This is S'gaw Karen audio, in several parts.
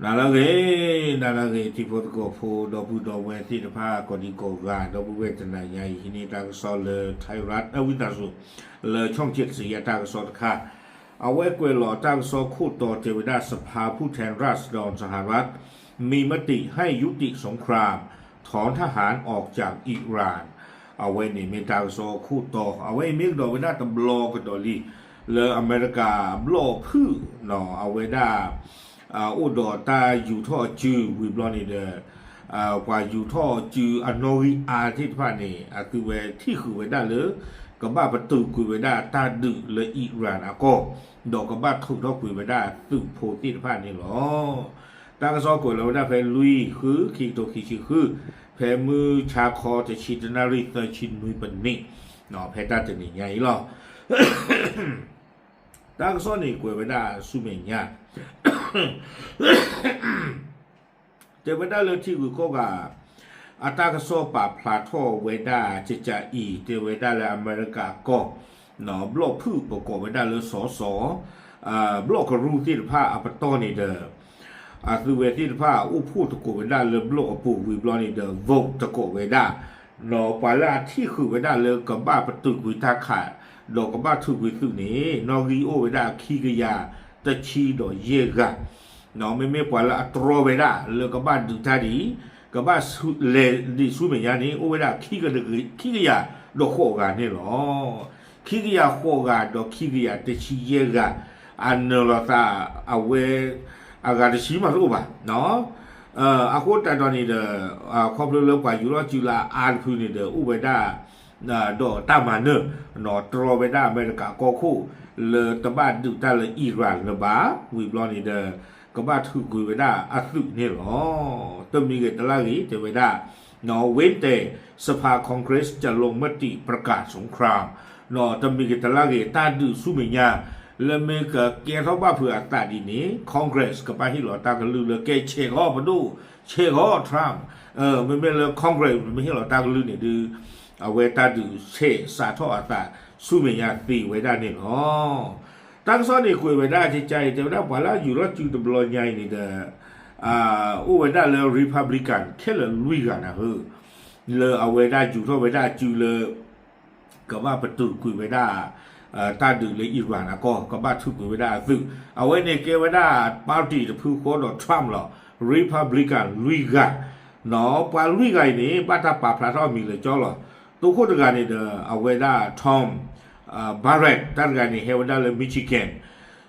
နၤလၢအဂ့ၤ, နၤလၢအဂ့ၤ ထံဖိသကိးဖိ ဒီပုၢ်ဒီဝဲၢ်သ့ၣ်တဖၣ် ကိးဒံကိးဂၤ ဒီပုၢ်ဝဲၢ်တနၤညါအံၤ ဟံးန့ၢ်တၢ်ကစီၣ်လၢ Thai Rat အဝံသးစူၤ လၢ ช่องเจ็ดสี အတၢ်ကစီၣ်တခါ, အဝဲကွဲးလီၤတၢ်ကစီၣ်ခိၣ်တီတဲဝဲဒၣ် สภาผู้แทนราษฎรสหรัฐ มีมติให้ยุติสงคราม ถอนทหารออกจากอิหร่าน အဝဲန့ၣ်မ့ၢ်တၢ်ကစီၣ်ခိၣ်တီ, အဝဲအံၤမ့ၢ်ကဒီးဝဲဒၣ်တဘျီကဒီးလံ လၢအမဲရကၤဘျီၣ်ဖုၣ် အဝဲဒၣ် အိၣ်ဒီးတၢ်ယူၤထီၣ်အစုဝံၤဘျီန့ၣ်ဒီး ပှၤယူၤထီၣ်အစုအနီၣ်ဂံၢ်အါသ့ၣ်တဖၣ်န့ၣ် အသုဝဲထံၣ်ဃုာ်ဝဲဒၣ်လၢ ကဘၣ်ပတုာ်ကွံာ်ဝဲဒၣ်တၢ်ဒုးလၢအံၣ်ရၣ်အကီၢ်, ဒီးကဘၣ်ထုးထီၣ်ကွံာ်ဝဲဒၣ်သုးဖိသ့ၣ်တဖၣ်န့ၣ်လီၤ. တၢ်ကစီၣ်ကွဲးလီၤဝဲဒၣ်ဖဲလွံၢ်ဃု ခံကထိခံဆံဃု, ဖဲမုၢ်ဆါခီတဆံတနၣ်ရံၣ်သၢဆံနွံပနံး, ဖဲတၢ်တနံၤညါအံၤလီၤ. တၢ်ကစီၣ်န့ၣ်ကွဲးဝဲဒၣ်ဆူမဲာ်ညါ တဲဝဲဒၣ်လၢထံဂုၤကီၢ်ဂၤ အတၢ်ကစီၣ်ပာ်ဖျါထီၣ်ဝဲဒၣ်ကကးအံၤ တဲဝဲဒၣ်လၢအမဲရကၤကီၢ် ဘျီၣ်ဖုၣ်ပကိးဝဲဒၣ်လၢစီၤစီၤ ဘျီၣ်ကရူၢ်သ့ၣ်တဖၣ်အပတီၢ်န့ၣ်ဒီး အသုဝဲသ့ၣ်တဖၣ်အိၣ်ဖှိၣ်သကိးဝဲဒၣ်လၢဘျီၣ်အပူၤဝံၤဘျီန့ၣ်ဒီး vote သကိးဝဲဒၣ် ပှၤလၢအထံၣ်ဃုာ်ဝဲဒၣ်လၢကဘၣ်ပတုာ်ကွံာ်တၢ်ခး ဒီးကဘၣ်ထုးကွံာ်သုးန့ၣ် နီၣ်ဂံၢ်အိၣ်ဝဲဒၣ်ခံကယၤတဆံဒီးယဲၢ်ဂၤ, မ့မ့ၢ်ပှၤလၢအတြီဝဲဒၣ်လၢကဘၣ်ဒုးတၢ်ဒံး ကဘၣ်လဲၤဒံးဆူမဲာ်ညါန့ၣ် အိၣ်ဝဲဒၣ်ခံကယၤဒီးဃိးဂၤန့ၣ်လီၤ. ခံကယၤဃိးဂၤဒီးခံကယၤတဆံယဲၢ်ဂၤ အနၢၤလီၤသးအဝဲ အဂၤတဆံမးတအိၣ်ဘၣ်. အဃိသတးဒီးန့ၣ်ဒီး ခီဖျိလၢပှၤယူၤထီၣ်စုလၢအအါတဖုန့ၣ်ဒီး အိၣ်ဝဲဒၣ် ဒီးတၢ်မၤနၢၤ တြီဝဲဒၣ်အမဲရကၤကီၢ်ခိၣ် လၢတဘၣ်ဒုးတၢ်လၢအံၣ်ရၣ်လၢၤဘၣ် ဝံၤဘျီန့ၣ်ဒီး ကဘၣ်ထုးကွံာ်ဝဲဒၣ်အသုးန့ၣ်လီၤ. တမံၤဂ့ၤတလါဂ့ၤ တဲဝဲဒၣ် ဝ့ၣ်တဲၣ် สภา Congress จะลงมติประกาศสงคราม တမံၤဂ့ၤတလါဂ့ၤ တၢ်ဒုးဆူမဲာ်ညါ လၢမ့ၢ်ကကဲထီၣ်ဘၣ်ဖုးအသးဒ်န့ၣ် Congress ကဘၣ်ဟ့ၣ်လီၤတၢ်ကလုၢ်လၢကဲဆဲးဂီၢ်ပဒိၣ် ဆဲးဂီၢ် Trump မ့မ့ၢ်လၢ Congress မ့ၢ်ဟ့ၣ်လီၤတၢ်ကလုၢ်န့ၣ်ဒုး အဝဲတၢ်ဒုးဆဲးစးထီၣ်အသးဆူမဲာ်ညါသ့ဝဲဒၣ်န့ၣ်လီၤ. တၢ်ကစီၣ်န့ၣ်ကွဲးဝဲဒၣ်ကကါအံၤ တဲဝဲဒၣ်ပှၤလၢအယူၤထီၣ်စုတဘျီညါအံၤန့ၣ်ဒီး အိၣ်ဝဲဒၣ်လၢ Republican ခဲလၢာ်လွံၢ်ဂၤနၤဧၢ လၢအဝဲဒၣ်ယူၤထီၣ်ဝဲဒၣ်စုလၢ ကဘၣ်ပတုာ်ကွံာ်ဝဲဒၣ် တၢ်ဒုးလၢအံၣ်ရၣ်အကီၢ် ကဘၣ်ထုးကွံာ်ဝဲဒၣ်အသုး အဝဲန့ၣ်ကဲဝဲဒၣ် party တဖုဃီဒီး Trump လီၤ. Republican လွံၢ်ဂၤ ပှၤလွံၢ်ဂၤအံၤန့ၣ် ဘၣ်တၢ်ပာ်ဖျါထီၣ်အမံၤလၢာ်ကၠီလီၤ. တိခိၣ်တဂၤန့ၣ်ဒီး အဝဲဒၣ် Tom Barrett တၢ်တဂၤန့ၣ် ဟဲဝဲဒၣ်လၢ Michigan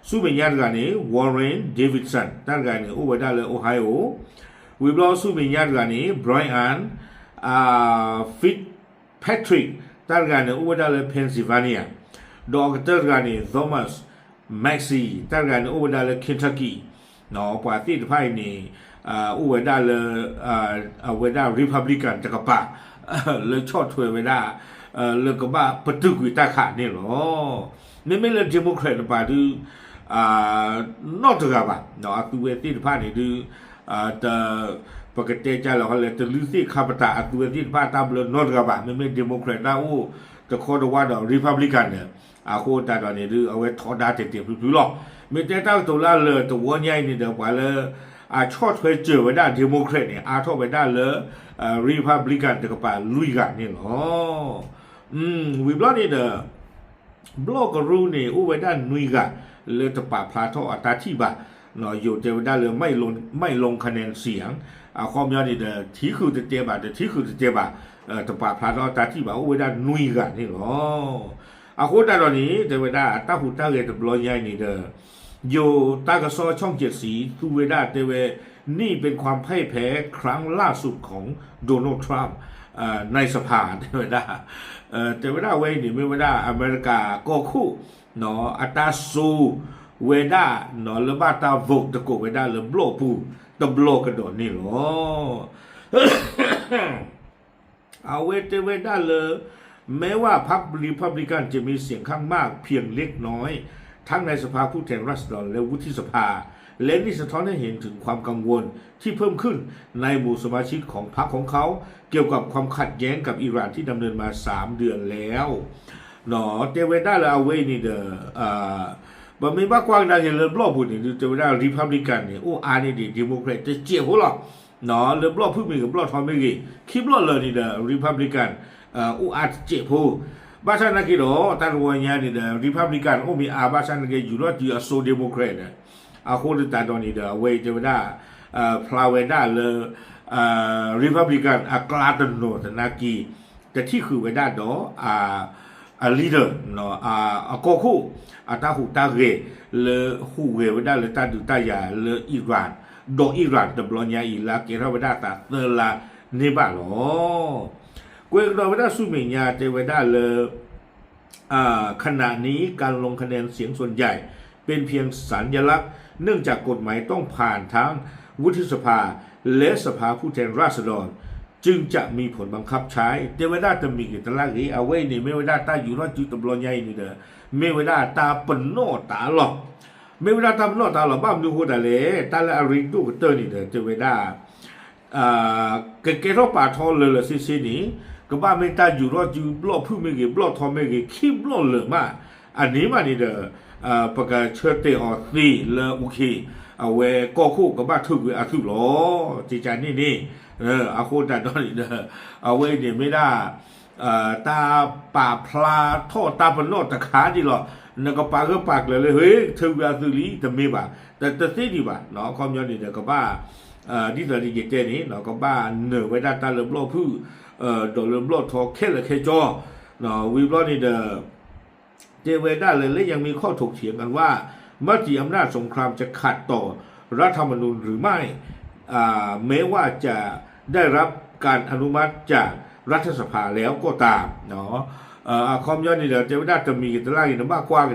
ဆူမဲာ်ညါတဂၤန့ၣ် Warren Davidson တၢ်တဂၤန့ၣ် အိၣ်ဝဲဒၣ်လၢ Ohio ဝံၤဘျီဆူမဲာ်ညါတဂၤန့ၣ် Brian Fitzpatrick တၢ်တဂၤန့ၣ် အိၣ်ဝဲဒၣ်လၢ Pennsylvania ဒီးအကတၢၢ်တဂၤန့ၣ် Thomas Massie တၢ်တဂၤန့ၣ် အိၣ်ဝဲဒၣ်လၢ Kentucky ပှၤသ့ၣ်တဖၣ်အံၤန့ၣ် အိၣ်ဝဲဒၣ်လၢ အဝဲဒၣ် Republican တကပၤ လၢဆီၣ်ထွဲဝဲဒၣ် လၢကဘၣ်ပတုာ်ကွံာ်တၢ်ခးန့ၣ်လီၤ. မ့မ့ၢ်လၢ Democrat တကပၤဒုး နီတဂၤဘၣ် အသုဝဲသ့ၣ်တဖၣ်န့ၣ်ဒုး ပကတဲကလဲၣ် ဟီလဲၣ် တလုၢ်သ့ၣ်ခါပတာ် အသုဝဲသ့ၣ်တဖၣ်တၢ်ဘျၢနီတဂၤဘၣ်. မ့မ့ၢ် Democrat တၢ်အိၣ်တခီတဝါဒီး Republican န့ၣ် အဃိသတးဒီးန့ၣ်ဒုး အဝဲထီဒါတဲာ်တဲာ်ဖျုးဖျုးလီၤ. မ့ၢ်တဲတၢ်ကတိၤလၢအလၢာ်တဝီညါအံၤန့ၣ်ဒီး ပှၤလၢအဆီၣ်ထွဲစၢၤဝဲဒၣ် Democrat န့ၣ် အါထီၣ်ဝဲဒၣ်လၢ Republican တကပၤလွံၢ်ဂၤန့ၣ်လီၤ. ဝံၤဘျီန့ၣ်ဒီး ဘျီၣ်ကရူၢ်န့ၣ် အိၣ်ဝဲဒၣ်နွံဂၤ လၢတပာ်ဖျါထီၣ်အတၢ်ထံၣ်ဘၣ်. ယိၤတဲဝဲဒၣ်လၢ ไม่ลง ไม่ลงคะแนนเสียง အခီပညီန့ၣ်ဒီး ထံၣ်ဃုာ်တတဲဘၣ် တထံၣ်ဃုာ်တတဲဘၣ် တပာ်ဖျါထီၣ်တၢ်ထံၣ်ဘၣ် အိၣ်ဝဲဒၣ်နွံဂၤန့ၣ်လီၤ. အဃိသတးဒီးန့ၣ် တဲဝဲဒၣ်တၢ်ဟူးတၢ်ဂဲၤတဘျီညါအံၤန့ၣ်ဒီး ယိၤတၢ်ကစီၣ် ช่องเจ็ดสี သူဝဲဒၣ်တဲဝဲ นี่เป็นความพ่ายแพ้ครั้งล่าสุดของโดนัลด์ทรัมป์ ในสภา တဲဝဲဒၣ် တဲဝဲဒၣ်အဝဲအံၤန့ၣ် မ့ၢ်ဝဲဒၣ်အမဲရကၤကီၢ်ခိၣ် အတၢ်စိဝဲဒၣ် လၢဘၣ်တၢ် vote သကိးဝဲဒၣ်လၢဘျီၣ်ပူၤတဘျီကဒီးန့ၣ်လီၤ. အဝဲတဲဝဲဒၣ်လၢ แม้ว่าพรรครีพับลิกันจะมีเสียงข้างมากเพียงเล็กน้อย ทั้งในสภาผู้แทนราษฎรและวุฒิสภา และนี่สะท้อนให้เห็นถึงความกังวลที่เพิ่มขึ้นในหมู่สมาชิกของพรรคของเขาเกี่ยวกับความขัดแย้งกับอิหร่านที่ดำเนินมาสามเดือนแล้ว เนาะ တဲဝဲဒၣ်လၢအဝဲအံၤန့ၣ်ဒီး အ ပမ့ၢ်ဘၣ်ကွၢ်ကဒါက့ၤလၢဘျီၣ်ပူၤန့ၣ် ဒုးတဲဝဲဒၣ် Republican န့ၣ် အိၣ်အါန့ၢ်ဒံး Democrat တစဲးဖိလီၤ. လၢဘျီၣ်ဖုၣ်မ့ၢ်ဂ့ၤ ဘျီၣ်ထီမ့ၢ်ဂ့ၤ ခံဘျီၣ်လၢာ်န့ၣ်ဒီး Republican အိၣ်အါတစဲးဖိ, ဘၣ်ဆၣ်သနာ်က့ဒီး တၢ်တဝီညါန့ၣ်ဒီး Republican အိၣ်မ့ၢ်အါ ဘၣ်ဆၣ်သနာ်က့ ယူၤထီၣ်စုအစိ Democrat န့ၣ် အဃိသတးဒီးန့ၣ်ဒီး အဝဲအံၤတဲဝဲဒၣ် ဖျါဝဲဒၣ်လၢ Republican အကျါတနီၤသနာ်က့ တထံၣ်ဃုာ်ဝဲဒၣ်ဒီး အ leader အကီၢ်ခိၣ် အတၢ်ဟူးတၢ်ဂဲၤ လၢဟူးဂဲၤဝဲဒၣ်လၢတၢ်ဒုးတၢ်ယၤလၢ Iran ဒီး Iran တဘျီညါအံၤ လၢအကဲထီၣ်ဝဲဒၣ်သးသၢလါန့ၢ်ဘၣ်လီၤ. ကွဲးကဒီးဝဲဒၣ်ဆူမဲာ်ညါတဲဝဲဒၣ်လၢ ขณะนี้การลงคะแนนเสียงส่วนใหญ่เป็นเพียงสัญลักษณ์ เนื่องจากกฎหมายต้องผ่านทั้งวุฒิสภา และสภาผู้แทนราษฎร จึงจะมีผลบังคับใช้ တဲဝဲဒၣ်တမံၤဂ့ၤတလၢ်ဂ့ၤ အဝဲအံၤန့ၣ် မ့ၢ်ဝဲဒၣ်တၢ်ယူၤထီၣ်စုတဘျီညါအံၤန့ၣ်ဒီး မ့ၢ်ဝဲဒၣ်တၢ်ပနီၣ်တၢ်လီၢ်, မ့ၢ်ဝဲဒၣ်တၢ်ပနီၣ်တၢ်လီၢ် ဘၣ်မနုၤအဃိသတးလဲၣ် တၢ်လၢအရ့ဒိၣ်ကတၢၢ်န့ၣ်ဒီး တဲဝဲဒၣ် ကကဲထီၣ်ပာ်ထီၣ်လၢာ်လၢာ်ဆ့ဆ့န့ၣ် ကဘၣ်မ့ၢ်တၢ်ယူၤထီၣ်စု ဘျီၣ်ဖုၣ်မ့ၢ်ဂ့ၤ ဘျီၣ်ထီမ့ၢ်ဂ့ၤ ခံဘျီၣ်လၢာ်မး, အန့ၣ်မးန့ၣ်ဒီး ပကဆၢတဲာ်အီၤသ့လၢအူခ့ အဝဲကီၢ်ခိၣ်ကဘၣ်ထုးကွံာ်အသုးလီၤ. ကကန့ၣ်န့ၣ် အဃိသတးဒီးန့ၣ်ဒီး အဝဲအံၤန့ၣ်မ့ၢ်ဒၣ် တၢ်ပာ်ဖျါထီၣ်တၢ်ပနီၣ်တခါဒ်လီၤ. နကပာ်ဂၢၢ်ပာ်ကျၢၤလၢ ဟ့ ထုးကွံာ်အသုးလံ တမ့ၢ်ဘၣ်, တသ့ဒံးဘၣ်, အခီပညီန့ၣ်ဒီး ကဘၣ် ဒ်သိးယတဲန့ၣ် ကဘၣ်နၢၤဝဲဒၣ်တၢ်လၢဘျီၣ်ဖုၣ် ဒီးလၢဘျီၣ်ထီခဲလၢာ်ခဲဆ့ ဝံၤဘျီန့ၣ်ဒီး တဲဝဲဒၣ်လၢ และยังมีข้อถกเถียงกันว่า มติอำนาจสงครามจะขัดต่อรัฐธรรมนูญหรือไม่ แม้ว่าจะได้รับการอนุมัติจากรัฐสภาแล้วก็ตาม အခီပညီန့ၣ်ဒီး တဲဝဲဒၣ်တမံၤဂ့ၤတလၢ်ဂ့ၤ နဘၣ်ကွၢ်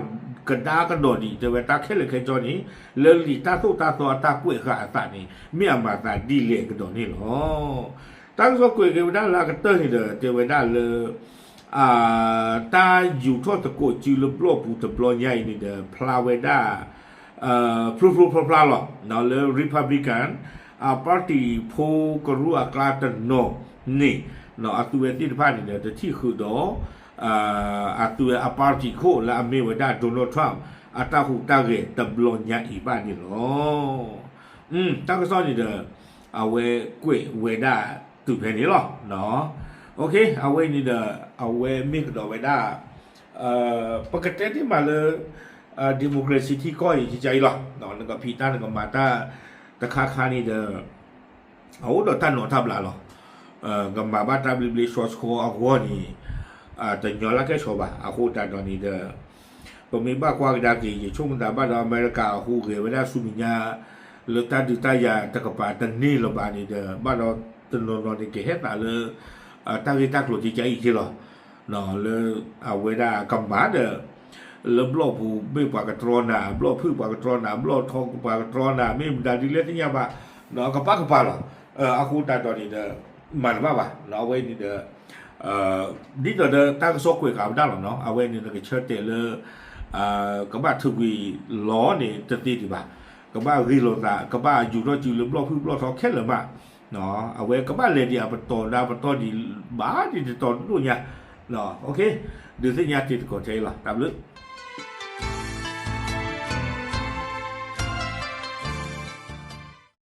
ကဒါကဒီးဒံး တဲဝဲတၢ်ခဲလၢာ်ခဲဆ့န့ၣ် လၢလံာ်တၢ်သိၣ်တၢ်သီအတၢ်ကွဲးဃာ်အသးန့ၣ် မ့ၢ်အမၤသးဒ်လဲၣ်ကဒီးန့ၣ်လီၤ. တၢ်ကစီၣ်ကွဲးက့ၤဝဲဒၣ်လၢအကတၢၢ်န့ၣ်ဒီး တဲဝဲဒၣ်လၢ တၢ်ယူၤထီၣ်သကိးစုလၢဘျီၣ်ပူၤတဘျီညါအံၤန့ၣ်ဒီး ဖျါဝဲဒၣ် ဖျိဖျိဖျါဖျါလီၤ လၢ Republican အ party ဖိကရူၢ်အကျါတနီၤန့ၣ် အသုဝဲသ့ၣ်တဖၣ်န့ၣ်ဒီး တထံၣ်ဃုာ်ဒီး အသုဝဲအ party ခိၣ်လၢအမ့ၢ်ဝဲဒၣ် Donald Trump အတၢ်ဟူးတၢ်ဂဲၤတဘျီညါအံၤဘၣ်န့ၣ်လီၤ. တၢ်ကစီၣ်န့ၣ်ဒီး အဝဲကွဲးဝဲဒၣ်တုၤဖဲန့ၣ်လီၤ. အဝဲအံၤန့ၣ်ဒီး အဝဲမ့ၢ်ကဒီးဝဲဒၣ် ပကတဲသ့မးလၢ democracy ထံကီၢ်အံၤ ကကအံၤလီၤ. နကဖံးတၢ်နကမၤတၢ်တခါခါန့ၣ်ဒီး အအိၣ်ဒီးတၢ်နီၤတၢ်ဘျးလီၤ. ကမၤဘၣ်တၢ်ဘျ့ဘျ့ဆှီဆှီအဂီၢ်န့ၣ် တညီလၢကဲၣ်ဆိးဘၣ်. အဃိသတးဒီးန့ၣ်ဒီး ပမ့ၢ်ဘၣ်ကွၢ်ကဒါက့ၤ ယဆိကမိၣ်သးဘၣ်ဒီး အမဲရကၤအဟူးဂဲၤဝဲဒၣ်ဆူမဲာ်ညါ လၢတၢ်ဒုးတၢ်ယၤတကပၤတန့ၢ်လၢၤဘၣ်န့ၣ်ဒီး ဘၣ်ဒီးတနီၤနီၤန့ၣ် ကဟဲသးလၢ တၢ်ဂ့ၢ်တၢ်ကျိၤကကအံၤက့လီၤ. လၢအဝဲဒၣ်ကမၤဒီး လၢဘျီၣ်ပူၤမ့ၢ်ပှၤကတြီနၤ ဘျီၣ်ဖုၣ်ပှၤကတြီနၤ ဘျီၣ်ထီပှၤကတြီနၤ မ့ၢ်မတၤဒ်လဲၣ်သ့ၣ်ညါဘၣ် ကပာ်ကပၤလီၤ. အဃိသတးဒီးန့ၣ်ဒီး မၤတဘၣ်ဘၣ်. အဝဲန့ၣ်ဒီး ဒ်သိးဒီးတၢ်ကစီၣ်ကွဲးဃာ်ဝဲဒၣ်လီၤနီၤ အဝဲန့ၣ်နကဆၢတဲာ်လၢ ကဘၣ်ထုးကွံာ်လီၤန့ၣ်တသ့ဒံးဘၣ်. ကဘၣ်ဂ့ၤလိာ်သး ကဘၣ်ယူၤထီၣ်စုလၢဘျီၣ်ဖုၣ်ဘျီၣ်ထီခဲလၢာ်မး အဝဲကဘၣ်လဲၤဒံးအပတီၢ်ဒၣ်ပတီၢ်ဒံးဘၣ်ဒံးတတီၤဒိၣ်ညါ ဒုးသ့ၣ်ညါတ့ၢ်သကိးထဲအံၤလီၤ. တၢ်ဘျုး